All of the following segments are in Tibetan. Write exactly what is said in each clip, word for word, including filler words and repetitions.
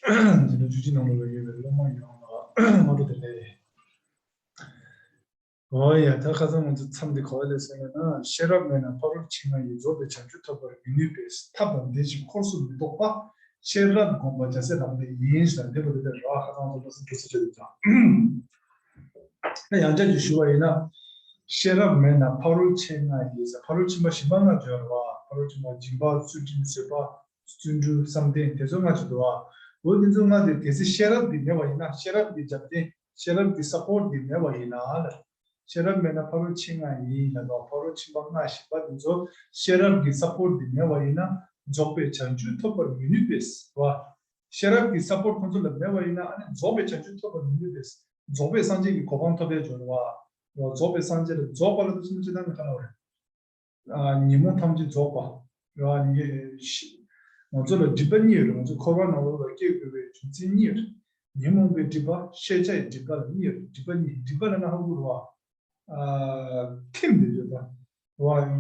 འཛིན་གྲྭ་བཅུ་གཅིག་ནང་ལོགས་ལ་ཡོད་པའི་སློབ་མ་ཡོངས་ལ་སྔ་དྲོ་བདེ་ལེགས། འོ་ཡ། ད་ཁ་སང་ང་ཚོ་མཚམས་འདི་ག་པར་སླེབས་སོང་ལབ་ན། ཤེས་རབ་མེད་ན་ཕ་རོལ་ཕྱིན་ལྔ་ཡི། རྫོགས་པའི་བྱང་ཆུབ་ཐོབ་པར་མི་ནུས་པས། ཐབས་དང་ལྡན་ཞིང་འཁོར་སུ་མི་གཏོགས་པ། ཤེས་རབ་བསྒོམ་པ་རྒྱལ་སྲས་ལག་ལེན་ཡིན་ཞེས་དང་འདི་པོ་འདི་འདྲ་ར། ཁ་སང་ང་ཚོ་སློབ་གསོ་འགྲོ་ས་བྱེད་དུ་ད། ད་ཡང་བསྐྱར་གྱིས་ཞུ་བ་ཡིན་ན། ཤེས་རབ་མེད་ན་ཕ་རོལ་ཕྱིན་ལྔ་ཡི། ཕ་རོལ་ཕྱིན་པ་གཞན་པ་ལྔ་བརྗོད་རེད་བ། ཕ་རོལ་ཕྱིན་པ་སྦྱིན་པ་ཚུལ་ཁྲིམས་བཟོད་པ་བརྩོན་འགྲུས་བསམ་གཏན་དེ་ཚོ་ལྔ་བརྗོད་འདུག་བ། འོ་དེ་ཚོ་ལྔ་དེ་གལ་སྲིད་ཤེས་རབ་འདི་མེད་པ་ཡིན་ན། ཤེས་རབ་ཀྱི་རྒྱབ་རྟེན་ཤེས་རབ་ཀྱི་སཔོར་ཊི་འདི་མེད་པ་ཡིན་ན་ལ། ཤེས་རབ་མེད་ན་ཕ་རོལ་ཕྱིན་ལྔ་ཡིན་ལ་དང་། ཕ་རོལ་ཕྱིན་པ་ལྔ་བཞི་པ་དེ་ཚོ་ཤེས་རབ་ཀྱི་སཔོར་ཊི་འདི་མེད་པ་ཡིན་ན། རྫོགས་པའི་བྱང་ཆུབ་ཐོབ་པར་མི་ནུས་པས་བ། ཤེས་རབ་ཀྱི་སཔོར་ཊི་ཁོང་ཚོ་ལ་མེད་པ་ཡིན་ན། ཨ་ནི་རྫོགས་པའི་བྱང་ཆུབ་ཐོབ་པར་མི་ནུས་པས། རྫོགས་པའི་སངས་རྒྱས་ཀྱི་གོ་འཕང་ཐོབ་པའི་སྦྱོར་བ། རྫོགས་པའི་སངས་རྒྱས་ལ་རྫོགས་པ་ལ་དུ་སུམ་ཅུ་དང་ནི་ག་ལ་བ་རེད། ཨ། ཉོན་མོངས་ཐམས་ཅད་རྫོགས་པ། ར་ཉེ་ཤི། ང་ཚོ་ལ་སྒྲིབ་པ་གཉིས་ཡོད་རེད། ང་ཚོ་འཁོར་བ་ནང་ལོགས་ལ་སྐྱེ་དགོས་པའི་རྒྱུ་མཚན་གཉིས་ཡོད་རེད། ཉོན་མོངས་པའི་སྒྲིབ་པ། ཤེས་བྱ་ཡི་སྒྲིབ་པ་ལ་གཉིས་ཡོད་རེད། སྒྲིབ་པ་གཉིས། སྒྲིབ་པ་ལ་ན་ཧ་གོ་ར། ཨ། ཐིམ་དེ་ཡོད་ད། ར།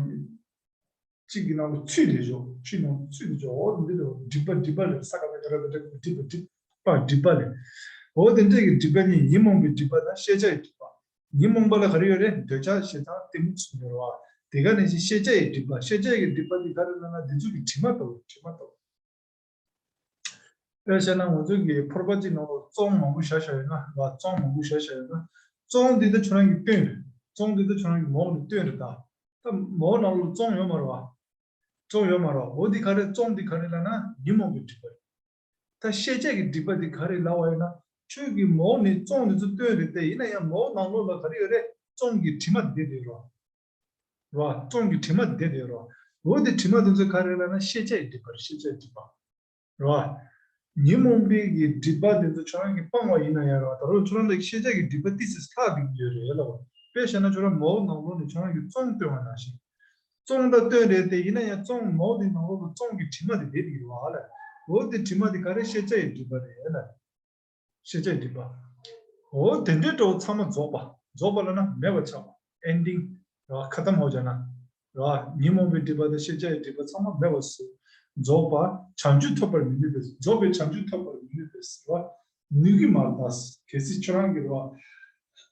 གཅིག་གི་ནང་དུ་ཚུད་དེ་འཇོག་ཆུའི་ནང་དུ་ཚུད་དེ་འཇོག་འོ་འདི་ལ་སྒྲིབ་པ། སྒྲིབ་པ་ལས་ས་ཀ་ན་ཀ་ར་ཀ་ཏ་སྒྲིབ་པ། སྒྲིབ་པ། སྒྲིབ་པ་ལས། འོ་དེ་འདྲ་གི་སྒྲིབ་པ་གཉིས། ཉོན་མོངས་པའི་སྒྲིབ་པ་དང་ཤེས་བྱ་ཡི་སྒྲིབ་པ། ཉོན་མོངས་པ་ལ་ག་རེ་ཡོད་རེད། འདོད་ཆགས་ཞེ་སྡང་གཏི་མུག་ཚུ་ཡོད་རེད་བ། དེ་ག་ནང་བཞིན་ཤེས་བྱ་ཡི་སྒྲིབ་པ། ཤེས་བྱ་ཡི་སྒྲིབ་པ་འདི་ག་རེ་ལབ་ན་འདི་ཚོ་གི་དྲི་མ་ལྟ་བུ། དྲི་མ་ལྟ་བུ། དཔེར་བཤད་ན་ང་ཚོ་གི་ཕོར་པ་གཅིག་ནང་ལ་བཙོང་མང་པོ་བཞག་བཞག་ཡོད་ན་ར། བཙོང་མང་པོ་བཞག་བཞག་ཡོད་ན། བཙོང་འདི་ད་ཁྱོད་རང་གི་བཏོན་རེད། བཙོང་འདི་ད་ཁྱོད་རང་གི་མོག་ནས་བཏོན་རེད་ད། ད་མོག་ནང་ལ་བཙོང་ཡོད་མ་རེད་བ། བཙོང་ཡོད་མ་རེད་བ། འོ་འདི་ག་རེ། བཙོང་འདི་ག་རེ་ལབ་ན་ཉོན་མོངས་པའི་སྒྲིབ་པ་རེད། ད་ཤེས་བྱ་གི་སྒྲིབ་པ་འདི་ག་རེ་ལབ་པ་ཡིན་ན། ཁྱོད་ཀྱིས་མོག་ནས་བཙོང་འདི་ཚོ་བཏོན་རེད་དེ། ཡིན་ན་ཡང་མོག་ནང་ལོགས་ལ་ག་རེ་ཡོད་རེད། བཙོང་གི་དྲི་མ་འདི་རེད་རོ། རོ། བཙོང་གི་དྲི་མ་འདི་རེད་རོ། འོ་དེ་དྲི་མ་དེ་ཚོ་ག་རེ་ལབ་ན་ཤེས་བྱ་ཡི་སྒྲིབ་པ་རེད། ཤེས་བྱ་ཡི་སྒྲིབ་པ། རོ། ཉོན་མོངས་པའི་གི་སྒྲིབ་པ་དེ་ཚོ་ཁྱོད་རང་གིས་སྤངས་པ་ཡིན་ན་ཡང་རོ། ད་རུང་ཁྱོད་རང་ལ་ཤེས་བྱ་གི་སྒྲིབ་པ་ཏི་སི་ལྷག་བསྡད་ཀྱི་ཡོད་རེད་ལབ་པ། དཔེ་བཤད་ན་ཁྱོད་རང་མོག་ནང་ལོགས་ནས་ཁྱོད་རང་གིས་བཙོང་བཏོན་པ་ནང་བཞིན། བཙོང་ད་བཏོན་རེད་དེ། ཡིན་ན་ཡང་བཙོང་མོག་དེ་ནང་ལོགས་ལ་བཙོང་གི་དྲི་མ་དེ་བསྡད་ཀྱི་ཡོད་ཨ་ལ། འོ་དེ་དྲི་མ་དེ་ག་རེ། ཤེས་བྱ་ཡི་སྒྲིབ་པ་རེད་ལ། ཤེས་བྱ་སྒྲིབ་པ། འོ་དེ་འདྲའི་འགྲོ་ཚང་མ་རྫོགས་པ། རྫོགས་པ་ལབ་ན་མེད་པ་ཆགས་པ། ཨེན་ཌིང་། ར། ཁ་ཏམ་ཧོ་ཇ་ན། ར། ཉོན་མོངས་པའི་སྒྲིབ་པ་དང་ཤེས་བྱ་ཡི་སྒྲིབ་པ་ཚང་མ་མེད་པ་སོ། རྫོགས་པ་བྱང་ཆུབ་ཐོབ་པར་མི་ནུས་པས། རྫོགས་པའི་བྱང་ཆུབ་ཐོབ་པར་མི་ནུས་པས་ར། ནུས་ཀྱི་མ་རེད་ད། གལ་སྲིད་ཁྱོད་རང་གིས་ར།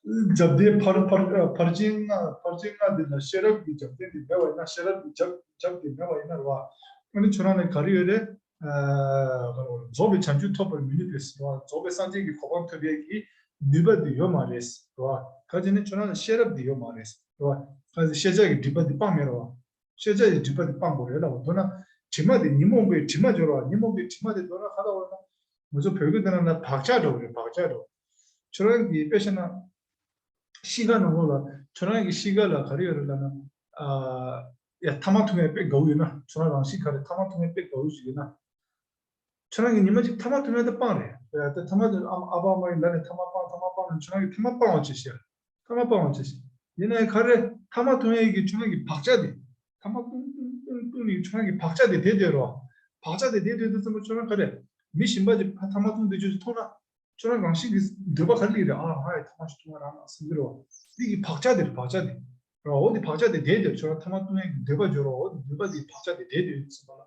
རྒྱབ་རྟེན་ཕར་ཕར་ཕར་ཕྱིན་ལྔ། ཕར་ཕྱིན་ལྔ་འདི་ལ་ཤེས་རབ་ཀྱི་རྒྱབ་རྟེན་འདི་མེད་པ་ཡིན་ན། ཤེས་རབ་ཀྱི་རྒྱབ་རྒྱབ་འདི་མེད་པ་ཡིན་ན་ར། ཨ་ནི་ཁྱོད་རང་ལ་ག་རེ་ཡོད་རེད། རྫོགས་པའི་བྱང་ཆུབ་ཐོབ་པར་མི་ནུས་པས་རོ། རྫོགས་པའི་སངས་རྒྱས་ཀྱི་གོ་འཕང་ཐོབ་ཡས་ཀྱི་ནུས་པ་དེ་ཡོད་མ་རེད་རོ། ག་ཅི་ནས་ཁྱོད་རང་ལ་ཤེས་རབ་དེ་ཡོད་མ་རེད་རོ། ག་ཅི་ཤེས་བྱ་གི་སྒྲིབ་པ་དེ་སྤངས་མེད་རོ། ཤེས་བྱ་ཡི་སྒྲིབ་པ་དེ་སྤངས་དགོས་རེད་ལབ་པ། མདོར་ན་དྲི་མ་དེ་ཉོན་མོངས་པའི་དྲི་མ་སྦྱོར་བ། ཉོན་མོངས་པའི་དྲི་མ་དེ་མདོར་ན་ག་ལབ་པ་ན། ང་ཚོ་བོད་སྐད་དེ་ནང་ལ་བག་ཆགས་འདྲ་བོ་རེད། བག་ཆགས་འདྲ་བོ། ཁྱོད་རང་གི་དཔེ་བཤད་ན། གཤིས་ཀ་ནང་ལོགས་ལ། ཁྱོད་རང་གི་གཤིས་ཀ་ལ་ག་རེ་ཡོད་རེད་ལབ་ན། ཨ། ཡ། ཐ་མག་འཐུང་ཡ་དཔེ་དགའ་བོ་ཡོད་ན། ཁྱོད་རང་རང་གཤིས་ག་རེ། ཐ་མག་འཐུང་ཡ་དཔེ་དགའ་བོ་ཞིག་ཡོད་ན། ཁྱོད་རང་གིས་ཉི་མ་གཅིག་ཐ་མག་འཐུང་ཡ་དེ་སྤངས་རེད། ཡ། དེ་ཐ་མག་དེ་ཨ་ཨ་ཕ་ཨ་མ་ཡིས་ལབ་ནས་ཐ་མག་སྤང་། ཐ་མག་སྤང་ལབ་ནས་ཁྱོད་རང་གིས་ཐ་མག་སྤང་བ་བྱེད་ཤག་ཐ་མག་སྤང་བ་བྱེད་ཤག་ཡིན་ནའི་ག་རེ། ཐ་མག་འཐུང་ཡ་གི་ཁྱོད་རང་གི་བག་ཆགས་དེ། ཐ་མག་བཏུང་བཏུང་བཏུང་བཏུང་ནས་ཁྱོད་རང་གི་བག་ཆགས་དེ་བསྡད་བསྡད་རོ། བག་ཆགས་དེ་བསྡད་བསྡད་དུས་ཙམ་པ་ཁྱོད་རང་ག་རེ། མི་གཞན་པ་ཅིག་ཕར་ཐ་མག་བཏུང་བསྡད་རྒྱུ་ཞིག་མཐོང་ན། ཁྱོད་རང་རང་བཞིན་གྱིས་འདོད་པ་ག་རེ་སླེབས་རེད། ཨ། ང་ཡི་ཐ་མག་ཞིག་འཐུང་བ་རག་ན་བསམ་གྱི་རེད་བ། འདི་གི་བག་ཆགས་དེ་རེད། བག་ཆགས་དེ་རེད་བ། འོ་འདི་བག་ཆགས་དེ་བསྡད་དེ་ཁྱོད་རང་ཐ་མག་བཏུང་ཡས་ཀྱི་འདོད་པ་འབྱོར་བ། འོ་འདི་འདོད་པ་འདི་བག་ཆགས་དེ་བསྡད་དེ་ཡོད་ཟེར་བ་ལ།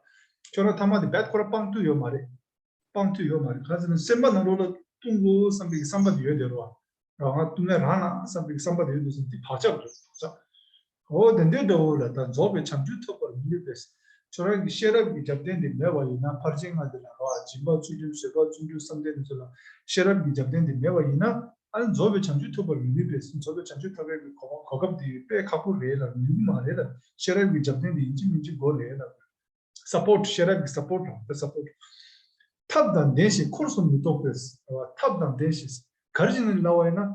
ཁྱོད་རང་ཐ་མག་དེ་རྦད་ཁོ་རང་སྤང་ཐུབ་ཡོད་མ་རེད། སྤང་ཐུབ་ཡོད་མ་རེད། ག་ཟེར་ན་སེམས་པ་ནང་ལོགས་ལ་བཏུང་དགོས་བསམ་པའི་བསམ་པ་དེ་ཡོད་དེ་རེད་བ། རང་ང་བཏུང་ཡས་རག་ན་བསམ་པའི་བསམ་པ་དེ་ཡོད་དེ་ཟེར། འདི་བག་ཆགས་རེད། བག་ཆགས། འོ་དེ་འདྲའི་འདྲ་བོ་ལ་ད་རྫོགས་པའི་བྱང་ཆུབ་ཐོབ་པར་མི་ནུས་པས། ཁྱོད་རང་གི་ཤེས་རབ་ཀྱི་རྒྱབ་རྟེན་དེ་མེད་པ་ཡིན་ན། ཕར་ཕྱིན་ལྔ་དེ་ལ་རོ། སྦྱིན་པ་ཚུལ་ཁྲིམས་བཟོད་པ་བརྩོན་འགྲུས་བསམ་གཏན་དེ་ཚོ་ལ་ཤེས་རབ་ཀྱི་རྒྱབ་རྟེན་དེ་མེད་པ་ཡིན་ན། ཨ་ནི་རྫོགས་པའི་བྱང་ཆུབ་ཐོབ་པར་མི་ནུས་པས། རྫོགས་པའི་བྱང་ཆུབ་ཐོབ་པའི་གོ་གོ་སྐབས་དེ་དཔེ་ཁག་པོ་རེད་ལ། ནུས་ཀྱི་མ་རེད་ལ། ཤེས་རབ་ཀྱི་རྒྱབ་རྟེན་དེ་ཡིན་གཅིག་མིན་གཅིག་དགོས་རེད་ལ། སཔོར་ཊི། ཤེས་རབ་ཀྱི་སཔོར་ཊི་རང་དེ་སཔོར་ཊི། ཐབས་དང་ལྡན་ཞིང་འཁོར་སུ་མི་གཏོགས་པས། ཐབས་དང་ལྡན་ཞིང་། ག་རེ་བྱས་ནས་ལབ་པ་ཡིན་ན།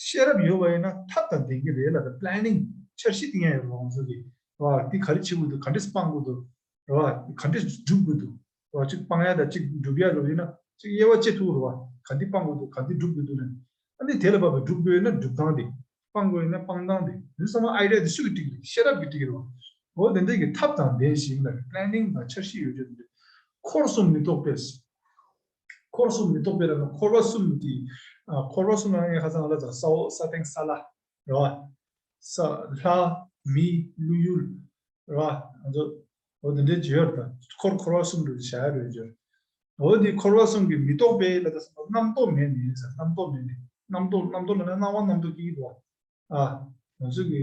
ཤེས་རབ་ཡོད་པ་ཡིན་ན་ཐབས་དང་ལྡན་གྱི་རེད་ལ། ད་པི་ལེ་ནིང་། འཆར་གཞི་བཏིང་ཡ་ཡོད་རེད་ང་ཚོ་གི། རེད་བ། འདི་ག་རེ་བྱེད་དགོས་འདུག་ག་འདྲས་སྤང་དགོས་འདུག་རེད་བ། ག་འདྲས་སྒྲུབ་དགོས་འདུག་རེད་བ། གཅིག་སྤང་ཡ་དང་གཅིག་སྒྲུབ་ཡ་རེད་ཡིན་ན། གཅིག་དབྱེ་བ་ཕྱེ་ཐུབ་རེད་བ། ག་འདི་སྤང་དགོས་འདུག་ག་འདི་སྒྲུབ་དགོས་འདུག་ལབ་ནས། ཨ་ནི་དེ་ལ་བབ་པའི་སྒྲུབ་དགོས་ཡོད་ན་སྒྲུབ་སྟངས་དེ། སྤང་དགོས་ཡོད་ན་སྤང་སྟངས་དེ། འདི་ཚང་མ་ཨའི་ཌི་ཡ་དེ་སུ་གིས་བསྒྲིགས་རེད། ཤེས་རབ་ཀྱིས་བསྒྲིགས་རེད་བ། འོ་དེ་འདྲ་གི་ཐབས་དང་ལྡན་ཞིང་ལ། པི་ལེ་ནིང་དང་འཆར་གཞི་ཡོད་རྒྱུ་དེ། འཁོར་སུ་མི་གཏོགས་པས། འཁོར་སུ་མི་གཏོགས་པས་ལབ་ན་འཁོར་བ་གསུམ་གྱི། ཨ། འཁོར་བ་གསུམ་ལ་ངས་ཁ་སང་ལ་ད་ས་འོག་ས་སྟེང་ས་བླ། རེད་བ། ས་ལྷ་མི་ཀླུ་ཡུལ། རེད་བ། ང་ཚོ་འོ་དེ་འདྲའི་བརྗོད་ཡོད་རེད། ད་འཁོར་འཁོར་བ་གསུམ་རེད་བྱ་ཡ་རེད་བརྗོད། འོ་དེ་འཁོར་བ་གསུམ་གྱི་མི་རྟོག་པའི་ལ་དྭགས་སུ་རྣམ་རྟོག་མེད་ནས་ཟེར། རྣམ་རྟོག་མེད་ནས། རྣམ་རྟོག་རྣམ་རྟོག་ལབ་ན་སྣང་བ་རྣམ་རྟོག་སྐྱེ་གི་འདུག་བ། ཨ། ང་ཚོ་གི་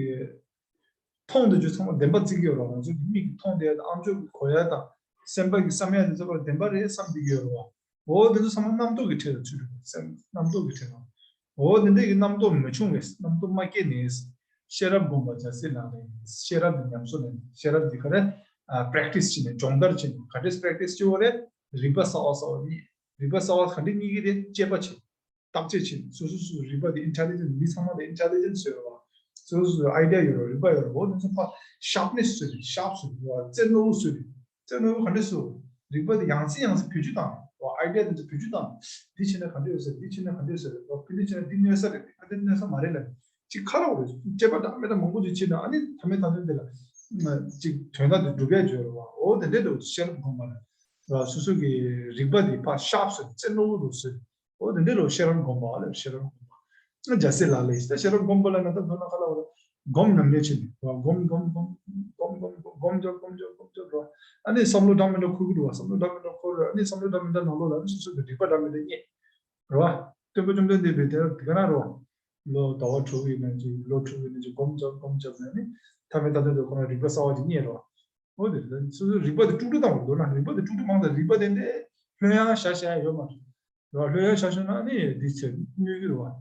མཐོང་དུ་རྒྱུ་ཚང་མ་བདེན་པ་བརྩི་གི་ཡོད་རེད། ང་ཚོ་གི་མིག་གིས་མཐོང་བསྡད་ཡ་དང་ཨ་མཆོག་གིས་གོ་ཡ་དང་སེམས་པ་གིས་བསམ་ཡ་དེ་ཚོ་ལ་བདེན་པ་རེད་བསམ་བསྡད་ཀྱི་ཡོད་རེད་བ། འོ་དེ་ཚོ་ཚང་མ་རྣམ་རྟོག་གི་གྲས་ལ་ཚུད་རེད། སེམས་རྣམ་རྟོག་གི་གྲས་ལ། འོ་དེ་འདྲས་ཀྱི་རྣམ་རྟོག་མི་བྱུང་བས། རྣམ་རྟོག་མ་སྐྱེས་ནས། ཤེས་རབ་སྒོམ་པ་རྒྱལ་སྲས་ལག་ལེན་ཡིན། ཤེས་རབ་དེ་ཉམས་སུ་ལེན། ཤེས་རབ་དེ་ག་རེ། ཨ། པེ་རེག་ཊི་སི་བྱས་ནས། སྦྱོང་བརྡར་བྱས་ནས། ག་འདྲས་པེ་རེག་ཊི་སི་བྱེད་དགོས་རེད། རིག་པ་གསར་བ་གསར་བ་རྙེད། རིག་པ་གསར་བ་ག་འདྲས་རྙེད་ཀྱི་རེད། དཔྱད་པ་བྱེད། བརྟག་དཔྱད་བྱེད། སོ་སོ་སོ་སོའི་རིག་པ་དེ་ཨིན་ཊེ་ལི་ཇེན་སི། མི་ཚང་མ་ལ་ཨིན་ཊེ་ལི་ཇེན་སི་ཡོད་རེད་བ། སོ་སོ་སོ་སོའི་ཨའི་ཌི་ཡ་ཡོད་རེད། རིག་པ་ཡོད་རེད། འོ་དེ་ཚོ་ཕར་ཤར་པ་ནེ་སི་བཟོས་ནས། ཤར་པ་བཟོས་ནས་བ། རྩེ་རྣོ་བོ་བཟོས་ནས། རྩེ་རྣོ་བོ་ག་འདྲས་བཟོ། རིག་པ་དེ་ཡང་སེ་ཡང་སེ་བེད་སྤྱོད་བཏང་བ། ཨའི་ཌི་ཡ་དེ་ཚོ་བེད་སྤྱོད་བཏང་། འདི་བྱས་ན་ག་འདྲས་ཡོད་ས་རེད། འདི་བྱས་ན་ག་འདྲས་ཡོད་ས་རེད། འོ་ཕན་འདི་བྱས་ན་འདི་གནོད་ས་རེད། འདི་ག་འདྲས་གནོད་ས་མ་རེད་ལབ། ཅིག་ཁ་རོག་རེད། དཔྱད་པ་འདྲ་མི་འདྲ་མང་པོ་ཅིག་བྱས་ན། ཨ་ནི་མཐའ་མའི་མཐའ་མཚམས་དེ་ལ་ཅིག་དོན་དག་དེ་འགྲུབ་ཡ་བརྗོད་རེད་བ། འོ་དེ་འདྲས་འདྲ་བོ་ཤེས་རབ་སྒོམ་པ་རེད་བ། སོ་སོ་གི་རིག་པ་དེ་ཕར་ཤར་པ་བཟོས། རྩེ་རྣོ་བོ་རུ་བཟོས། འོ་དེ་འདྲས་ལ་ཤེས་རབ་སྒོམ་པ་ལབ། ཤེས་རབ་སྒོམ་པ། རྒྱལ་སྲས་ལག་ལེན་ཡིན། ད་ཤེས་རབ་སྒོམ་པ་ལབ་ན་ད་མདོར་ན་ག་ལབ་རེད། སྒོམ་ཉམས་ལེན་བྱེད་ནས་བ། སྒོམ་སྒོམ་སྒོམ་སྒོམ་སྒོམ་སྒོམ་སྒོམ་སྒོམ་རྒྱག་སྒོམ་རྒྱག་སྒོམ་རྒྱག་རེད་བ། ཨ་ནི་བསམ་བློ་འདྲ་མི་འདྲ་འཁོར་གྱི་འདུག་བ། བསམ་བློ་འདྲ་མི་འདྲ་འཁོར་རེད། ཨ་ནི་བསམ་བློ་འདྲ་མི་འདྲ་ནང་ལོགས་ལ་ཨ་ནི་སོ་སོ་གི་རིག་པ་འདྲ་མི་འདྲ་རྙེད་རེད་བ། སྟོན་པ་བཅོམ་ལྡན་འདས་པའི་དེ་དེ་ག་ན་རེད་བ། ལོ་ཟླ་བ་དྲུག་ཡིན་ན་ཅིག་ལོ་དྲུག་ཡིན་ན་ཅིག་སྒོམ་རྒྱག་སྒོམ་རྒྱག་ནས་ནི་མཐའ་མའི་མཐའ་མཚམས་དེ་ཁོ་ན་རིག་པ་གསར་བ་ཅིག་རྙེད་རེད་བ། འོ་དེ་རེད། སོ་སོའི་རིག་པ་དེ་དཀྲུག་དཀྲུག་བཏང་བ། མདོར་ན་རིག་པ་དེ་དཀྲུག་དཀྲུག་བཏང་། ད་རིག་པ་དེ་འདྲས་ལྷོད་ཡངས་བཞག་བཞག་ཡ་ཡོད་མ་རེད་བ། ལྷོད་ཡངས་བཞག་བཞག་ན་ནི་འདི་ཚེ་གནོད་ཀྱི་རེད་བ།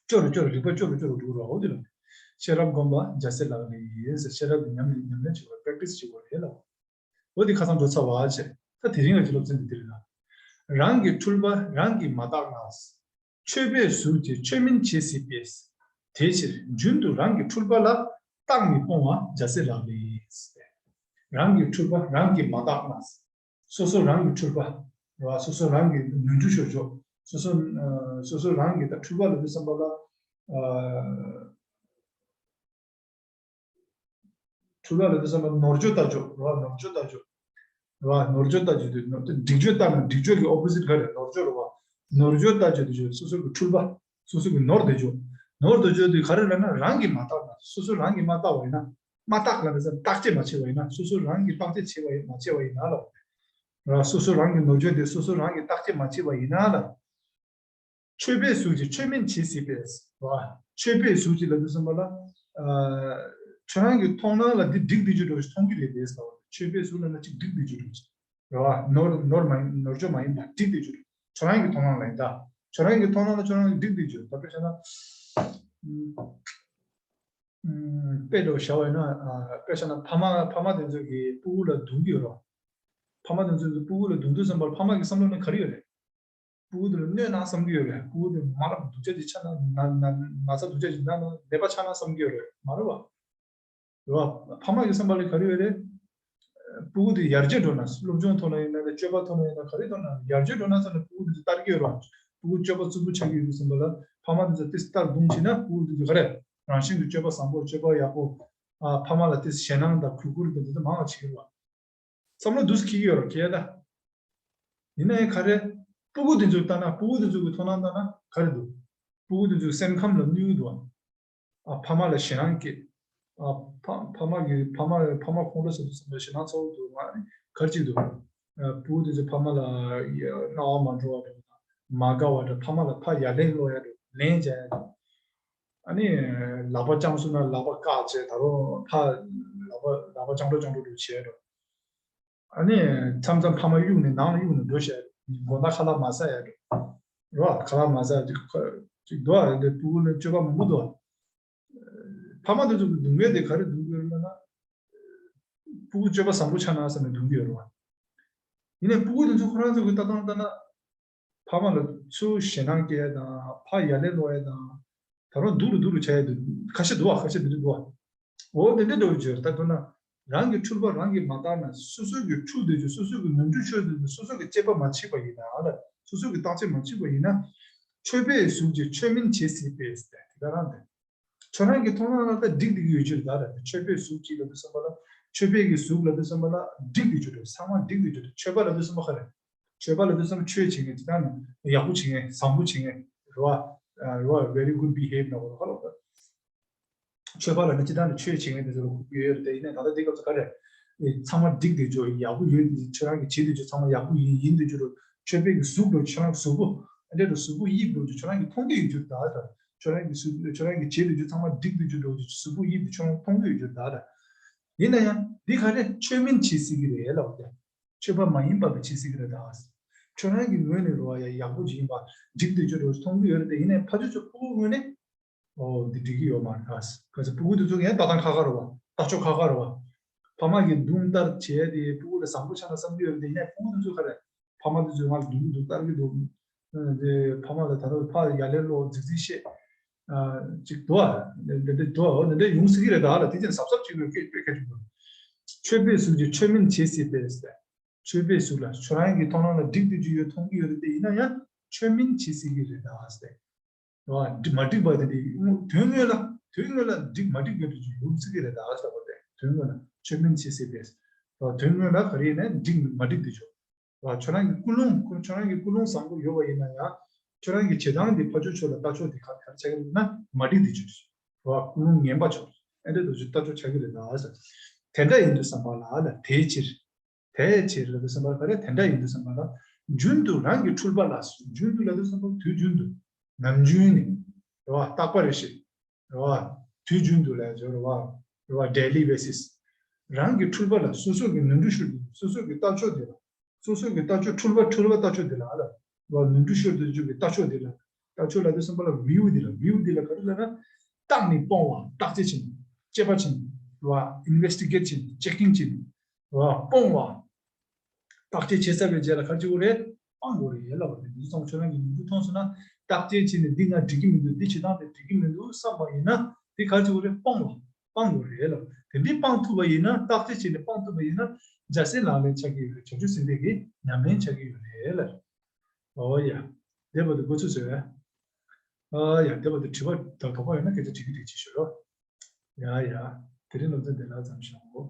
སྐྱོ་རུ་སྐྱོ་རུ། རིག་པ་སྐྱོ་རུ་སྐྱོ་རུ་འགྲོ་རོགས། འོ་དེ་ལ་ཤེས་རབ་སྒོམ་པ་རྒྱལ་སྲས་ལག་ལེན་ཡིན་ཟེར། ཤེས་རབ་ཀྱི་ཉམས་ཉམས་ལེན་བྱེད་པ། པེ་རེག་ཊི་སི་བྱེད་དགོས་རེད་ལ། འོ་དེ་ཁ་སང་འགྲོ་ཚར་བ་བྱས། ད་དེ་རིང་ང་ཚོའི་སློབ་ཚན་འདི་འདིར་ན། རང་གི་འཁྲུལ་པ་རང་གིས་མ་བརྟགས་ན། ཆོས་པས་གཟུགས་ཀྱི་ཆོས་མིན་བྱེད་སྲིད་པས། དེ་ཕྱིར་རྒྱུན་དུ་རང་གི་འཁྲུལ་པ་ལ། བརྟགས་ནས་སྤོང་བ་རྒྱལ་སྲས་ལག་ལེན་ཡིན། རང་གི་འཁྲུལ་པ་རང་གིས་མ་བརྟགས་ན། སོ་སོ་རང་གི་འཁྲུལ་པ་རེད་བ། སོ་སོ་རང་གི་ནོར་འཁྲུལ་ཤོར་ཤོར། སོ་སོ་ཨ། སོ་སོ་རང་གི་ད་འཁྲུལ་པ་ལབ་དུས་ཙམ་པ་ལ། ཨ། འཁྲུལ་པ་ལབ་དུས་ཙམ་པ་ནོར་བཅོས་ལྟ་སྤྱོད་རེད་བ། ནོར་བཅོས་ལྟ་སྤྱོད་རེད་བ། ནོར་བཅོས་ལྟ་སྤྱོད་དེ་ནོར་དེ་སྒྲིག་སྤྱོད་ལྟ་ན། སྒྲིག་སྤྱོད་ཀྱི་ཨོ་པོ་སིཊ་ག་རེ། ནོར་བཅོས་རེད་བ། ནོར་བཅོས་ལྟ་སྤྱོད་དེ་སོ་སོ་གི་འཁྲུལ་པ། སོ་སོ་གི་ནོར་དེ་བཅོས། ནོར་དེ་བཅོས་དེ་ག་རེ་ལབ་ན་རང་གིས་མ་བརྟགས་ན། སོ་སོ་རང་གིས་མ་བརྟགས་པ་ཡིན་ན། མ་བརྟགས་ལབ་ན་བརྟག་དཔྱད་མ་བྱས་པ་ཡིན་ན། སོ་སོ་རང་གིས་བརྟག་དཔྱད་བྱས་པ་ཡིན། མ་བྱས་པ་ཡིན་ན་ལ། ར། སོ་སོ་རང་གི་ནོར་བཅོས་དེ་སོ་སོ་རང་གིས་བརྟག་དཔྱད་མ་བྱས་པ་ཡིན་ན་ལ། ཆོས་པས་གཟུགས་ཀྱི་ཆོས་མིན་བྱེད་སྲིད་པས། ར། ཆོས་པས་གཟུགས་ཀྱི་ལབ་དུས་ཙམ་པ་ལ། ཨ། ཁྱོད་རང་གི་མཐོང་སྣང་ལ་འདི་འགྲིག་བསྡད་རྒྱུ་འདྲ་ཞིག་མཐོང་གི་རེད་དེ་ཟེར་བ། ཆོས་པས་གཟུགས་ལབ་ན་གཅིག་འགྲིག་བསྡད་རྒྱུ་འདྲ་ཞིག་རེད་བ། ནོར་ནོར་མ་ཡིན། ནོར་བཅོས་མ་ཡིན་པ་འགྲིག་བསྡད་རྒྱུ་རེད། ཁྱོད་རང་གི་མཐོང་སྣང་ལ་ཡིན་ད། ཁྱོད་རང་གི་མཐོང་སྣང་ལ་ཁྱོད་རང་གི་འགྲིག་བསྡད་རྒྱུ་རེད། ད་དཔེ་བཞག་ན། ཨུམ། དཔེ་འདྲ་བོ་བཞག་པ་ཡིན་ན། ཨ། དཔེ་བཞག་ན་ཕ་མ་ཕ་མ་དེ་ཚོ་གིས་སྤུ་གུ་ལ་རྡུང་གི་ཡོད་རེད། ཕ་མ་དེ་ཚོ་གིས་སྤུ་གུ་ལ་རྡུང་དུས་ཙམ་པར་ཕ་མ་གི་བསམ་བློ་ནང་ག་རེ་ཡོད་རེད། སྤུ་གུ་དེ་ལ་གནོད་ན་བསམ་གྱི་ཡོད་རེད། སྤུ་གུ་དེ་མ་རབས་སྡུག་ཅག་ཅིག་ཆགས་ན། ན་ན་ན་ཚ་སྡུག་ཅག་ཅིག་ན་ན་ནད་པ་ཆགས་ན་བསམ་གྱི་ཡོད་རེད། མ་རེད་བ། རེད་བ། ཕ་མ་གི་བསམ་པ་ལ་ག་རེ་ཡོད་རེད། སྤུ་གུ་དེ་ཡར་རྒྱས་འགྲོ་ན། སློབ་སྦྱོང་ཐོག་ལ་ཡིན་ན་རེད། སྤྱོད་པ་ཐོག་ལ་ཡིན་ན། ག་རེ་ཐོག་ན་ཡར་རྒྱས་འགྲོ་ན་བསམ་ནས་སྤུ་གུ་དེ་ཚོ་ལྟ་གི་ཡོད་རེད་བ། སྤུ་གུ་སྤྱོད་པ་རྩུབ་པོ་ཆགས་ཀྱི་ཡོད་དུས་ཙམ་པ་ལ་ཕ་མ་དེ་ཚོ་ཏོག་ཙམ་ལྟ་རུ་རྡུང་བྱས་ན། སྤུ་གུ་དེ་ཚོ་ག་རེ། རང་བཞིན་གྱི་སྤྱོད་པ་བཟང་པོ། སྤྱོད་པ་ཡག་པོ། ཨ། ཕ་མ་ལ་ཏོག་ཙམ་ཞེད་སྣང་དང་གུས་བཀུར་དང་དེ་ཚོ་མང་བ་བྱེད་ཀྱི་རེད་བ། བསམ་བློ་འདུག་སེ་འཁྱེར་གྱི་ཡོད་རེད། ཁྱེད་ད། ཡིན་ན་ཡང་ག་རེ། སྤུ་གུ་དེ་ཚོ་ལྟ་ན། སྤུ་གུ་དེ་ཚོ་གི་མཐོང་སྣང་ལྟ་ན་ག་རེ་འདུག་སྤུ་གུ་དེ་ཚོའི་སེམས་ཁམས་ལ་གནོད་ཀྱི་འདུག་བ། ཨ། ཕ་མ་ལ་ཞེད་སྣང་སྐྱེ། ཨ། ཕ་ཕ་མ་གི་ཕ་མ་ཕ་མ་ཁོང་ཁྲོ་ཟ་དུས་ཙམ་པ་ཞེད་སྣང་ཚ་བོ་འདུག་མ་རེད། ག་རེ་ཅིག་འདུག་ཨ། སྤུ་གུ་དེ་ཚོ་ཕ་མ་ལ་སྣང་བ་མ་འགྲོ་བ་འདྲ། མ་དགའ་བ་འདྲ། ཕ་མ་ལ་ཕར་ཡ་ལན་སློག་ཡ་འདྲ། ལན་རྒྱག་ཡ་འདྲ། ཨ་ནི་ལག་པ་བརྐྱངས་སོང་ན་ལག་པ་བཀག་བྱས། ད་རུང་ཕར་ལག་པ་ལག་པ་བརྐྱངས་འགྲོ་བརྐྱངས་འགྲོ་འདྲ་བྱས་འགྲོ། ཨ་ནི་མཚམས་མཚམས་ཕ་མ་གཡུག་ནས་ནང་ལ་གཡུག་ནས་འགྲོ་བྱས། དགོང་དག་ཁ་ལག་མ་ཟ་ཡ་འགྲོ། རོ། ཁ་ལག་མ་ཟ་ཡ་ཅིག་ཅིག་འདུག་ཨ། འདི་སྤུ་གུ་ལ་སྤྱོད་པ་མང་པོ་འདུག་ཨ། ཕ་མ་དེ་ཚོ་གི་སྡུག་བསྔལ་དེ་ག་རེ་སྡུག་གི་ཡོད་ལབ་ན། སྤུ་གུ་སྤྱོད་པ་བཟང་པོ་ཆགས་ན་བསམ་ནས་སྡུག་གི་ཡོད་རེད་བ། ཡིན་ནའི་སྤུ་གུ་དེ་ཚོ་ཁོ་རང་ཚོ་གི་ལྟ་སྟངས་ལྟ་ན། ཕ་མ་ལ་ཚུར་ཞེད་སྣང་སྐྱེ་ཡ་དང་། ཕར་ཡ་ལན་སློག་ཡ་དང་། ད་རུང་སྡུག་རུ་སྡུག་རུ་བྱ་ཡ་དེ་ཁ་ཤས་འདུག་བ། ཁ་ཤས་དེ་འདྲ་འདུག་བ། འོ་དེ་འདྲ་འདྲ་བོ་བརྗོད། ད་མདོར་ན་རང་གི་འཁྲུལ་པ་རང་གིས་མ་བརྟགས་ན། སོ་སོ་གི་འཁྲུལ་བསྡད་རྒྱུ། སོ་སོ་གི་ནོར་འཁྲུལ་ཤོར་བསྡད་རྒྱུ། སོ་སོ་གི་དཔྱད་པ་མ་བྱས་པ་ཡིན་ན་ལ། སོ་སོ་གི་བརྟག་དཔྱད་མ་བྱས་པ་ཡིན་ན། ཆོས་པས་གཟུགས་ཀྱི་ཆོས་མིན་བྱེད་སྲིད་པས་ཟེར་ཏེ་དེ་ག་རང་དེ། ཁྱོད་རང་གི་མཐོང་སྣང་ལ་ད་འགྲིག་འགྲིག་ཡོད་རྒྱུ་རེད་ད་ར། ཆོས་པས་གཟུགས་ཀྱི་ལབ་དུས་ཙམ་པ་ལ། ཆོས་པས་ཀྱི་གཟུགས་ལབ་དུས་ཙམ་པ་ལ་འགྲིག་འགྲིག་རྒྱུ་རེད། ཚང་མ་འགྲིག་འགྲིག་རྒྱུ་རེད། ཆོས་པ་ལབ་དུས་ཙམ་པ་ག་རེ། ཆོས་པ་ལབ་དུས་ཙམ་པ་ཆོས་བྱེད་མཁན་དེ་དག་ནི་ཡག་པོ་བྱེད་མཁན། བཟང་པོ་བྱེད་མཁན་རེད་བ། རེད་བ། very good behavior ན་བ་ལ་ཧ་ལོ། ཆོས་པ་ལ་ནི་སྤྱི་བཏང་ནས་ཆོས་བྱེད་མཁན་དེ་ཚོ་ལ་གོ་གི་ཡོད་རེད་དེ། ཡིན་ནའི་ད་ལྟ་འདི་སྐབས་སུ་ག་རེ། ཚང་མ་འགྲིག་དེ་ཆོག་ཡག་པོ་ཡོད་དེ་ཁྱོད་རང་གི་བྱེད་དེ་ཆོག་ཚང་མ་ཡག་པོ་ཡིན་ཡིན་དེ་ཆོག་རོ་ཆོས་པའི་གི་གཟུགས་འགྲོ་ཁྱོད་རང་གི་གཟུགས་པོ་ཨ་འདྲ་རོ་གཟུགས་པོ་དབྱིབས་འགྲོ་ཁྱོད་རང་གི་མཐོང་གི་ཡོད་རྒྱུ་ད་ད་ཁྱོད་རང་གི་གཟུགས་ཁྱོད་རང་གི་བྱེད་དེ་ཆོག་ཚང་མ་འགྲིག་དེ་ཆོག་འགྲོ་གཟུགས་པོ་དབྱིབས་དེ་ཁྱོད་རང་མཐོང་གི་ཡོད་རྒྱུ་ད་ད། ཡིན་ན་ཡང་འདི་ག་རེ་ཆོས་མིན་བྱེད་སྲིད་ཀྱི་རེད་ལབ་ཀྱང་། ཆོས་པ་མ་ཡིན་པ་བས་བྱེད་སྲིད་ཀྱི་རེད་ད། ཁྱོད་རང་གི་ངོས་ནས་རོ་ཡ་ཡག་པོ་ཅིག་ཡིན་པ་འགྲིག་འདོད་ཀྱི་རོ་མཐོང་གི་ཡོད་རེད་དེ་ཡིན་ནའི་ཕ་ཆོས་ཆོས་ཕྲུ་གུ་ངོས་ནས་ཨོ་འདི་འགྲིག་གི་ཡོད་མ་རེད་ད། ག་ཚོད་ཕྲུ་གུ་དེ་ཚོ་ཡང་ལྟ་སྟངས་ཁ་ཁ་རོ་བ་ལྟ་ཕྱོགས་ཁ་ཁ་རོ་བ། ཕ་མ་གི་མདུང་ལྟར་བྱས་ཏེ་ཕྲུ་གུ་ལ་བཟང་པོ་ཆགས་ན་བསམ་གྱི་ཡོད་རེད་དེ་ཡིན་ནའི་ཕྲུ་གུ་དེ་ཚོ་ག་རེ། ཕ་མ་དེ་ཚོས་ང་ལ་སྡུག་གི་འདུག་ལྟ་གི་འདུག་དེ་ཕ་མ་ལ་ད་ལྟ་ཕ་ཡ་ལན་སློག་རྫིག་རྫིག་བཤད། ཅིག་འདུག་ཨ། འདི་འདྲ་འདུག་ཨ། འདི་འདྲ་ཡོང་སྲིད་ཀྱི་རེད་ད་ལ་དེ་ཚོ་གཟབ་གཟབ་བྱེད་དགོས་སྐད་སྐད་ཆ་འདུག་ཆོས་པའི་གཟུགས་ཀྱི་ཆོས་མིན་བྱེད་སྲིད་པས་ཟེར། ཆོས་པའི་གཟུགས་ལ་ཁྱོད་རང་གི་མཐོང་སྣང་ལ་འགྲིག་འདོད་ཀྱི་ཡོད་མཐོང་གི་ཡོད་རེད་དེ་ཡིན་ན་ཡང་ཆོས་མིན་བྱེད་སྲིད་ཀྱི་རེད་ད་ཟེར། རེད་བ། འགྲིག་མ་འགྲིག་པ་དེ་འདྲ་དོན་དངོས་ལ་དོན་དངོས་ལ་འགྲིག་མ་འགྲིག་པའི་དུས་ཀྱི་ཡོང་སྲིད་ཀྱི་རེད་ད་ཟེར་བ་རེད། དོན་དངོས་ལ་ཆོས་མིན་བྱེད་སྲིད་པས། རེད་བ། དོན་དངོས་ལ་ག་རེ་ཡིན་ན་འགྲིག་མ་འགྲིག་དེ་ཆོག་རེད་བ། ཁྱོད་རང་གི་ཀུན་སློང་ཁྱོད་རང་གི་ཀུན་སློང་བཟང་པོ་ཡོད་པ་ཡིན་ན་ཡང་ཁྱོད་རང་གི་བྱེད་སྟངས་དེ་ཕ་ཆོས་ཆོས་ལ་ལྟ་ཕྱོགས་དེ་ག་ག་རེ་ཆགས་ཀྱི་འདུག་ན་མ་འགྲིག་དེ་ཆོག་རེད་བ། ཀུན་སློང་ངན་པ་ཆོག་ཨེ་འདྲ་དུ་ཆོས་ལྟ་ཕྱོགས་ཆགས་ཀྱི་རེད་ད་ཟེར། དེ་འདྲ་ཡིན་དུས་ཙམ་པ་ལ་ལ་དེའི་ཕྱིར། དེའི་ཕྱིར་ལ་དུས་ཙམ་པ་ལ་ག་རེ་དེ་འདྲ་ཡིན་དུས་ཙམ་པ་ལ། རྒྱུན་དུ་རང་གི་འཁྲུལ་པ་ལ་རྒྱུན་དུ་ལ་དུས་ཙམ་པ་དུས་རྒྱུན་དུ་ནམ་རྒྱུན་ནས་རེད་བ། རྟག་པ་རེ་ཞིག་རེད་བ། དུས་རྒྱུན་དུ་ལ་ཡོད་རེད་བ། རེད་བ། daily basis། རང་གི་འཁྲུལ་པ་ལ་སོ་སོ་གི་ནོར་འཁྲུལ་ཤོར་དུས་སོ་སོ་གི་ལྟ་ཕྱོགས་དེ་ལ་སོ་སོ་གི་ལྟ་ཕྱོགས་འཁྲུལ་པ་འཁྲུལ་པ་ལྟ་ཕྱོགས་དེ་ལ་ལ་རེད་བ། ནོར་འཁྲུལ་ཤོར་དུས་ཀྱི་ལྟ་ཕྱོགས་དེ་ལ་ལྟ་ཕྱོགས་ལ་དུས་ཙམ་པ་ལ་view་དེ་ལ་view་དེ་ལ་ག་རེ་ལབ་ན། བརྟག་ནས་སྤོང་བ་བརྟག་དཔྱད་བྱེད་ནས་དཔྱད་པ་བྱེད་ནས་རེད་བ། investigate་བྱེད་ནས་checking་བྱེད་ནས་རེད་བ། སྤོང་བ། བརྟག་དཔྱད་བྱེད་ཚར་བའི་རྗེས་ལ་ག་རེ་བྱེད་དགོས་རེད། སྤང་དགོས་རེད་ལབ་པ་རེད། འདི་ཚོ་ཚང་མ་ཁྱོད་རང་གི་ནོར་འཁྲུལ་མཐོང་སོང་ན་བརྟག་དཔྱད་བྱས་ནས་འདི་ང་འགྲིག་གི་མི་འདུག་འདི་བྱེད་སྟངས་དེ་འགྲིག་གི་མི་འདུག་བསམ་པ་ཡིན་ན་འདི་ག་རེ་བྱེད་དགོས་རེད། སྤང་བ་སྤང་དགོས་རེད་ལབ། དེ་འདྲའི་སྤང་ཐུབ་པ་ཡིན་ན་བརྟག་དཔྱད་བྱས་ནས་སྤང་ཐུབ་པ་ཡིན་ན་འཇའ་ཟེར་ལག་ལེན་ཆགས་ཀྱི་ཡོད་རེད། བྱང་ཆུབ་སེམས་དཔའི་གི་ཉམས་ལེན་ཆགས་ཀྱི་ཡོད་རེད་ལབ། ཨོ་ཡ། འདས་པ་དེ་འགོ་ཚུགས་ཟེར་བས། ཨ་ཡ་འདས་པ་དེ་དྲི་བ་དང་དོགས་པ་ཡོད་ན་སྐད་ཆ་དྲི་གི་རེད་ཅེས་ཞུ་རོགས། ཡ་ཡ། དེ་རིང་སློབ་ཚན་འདི་ལ་ཙམ་ཞུ་འོ།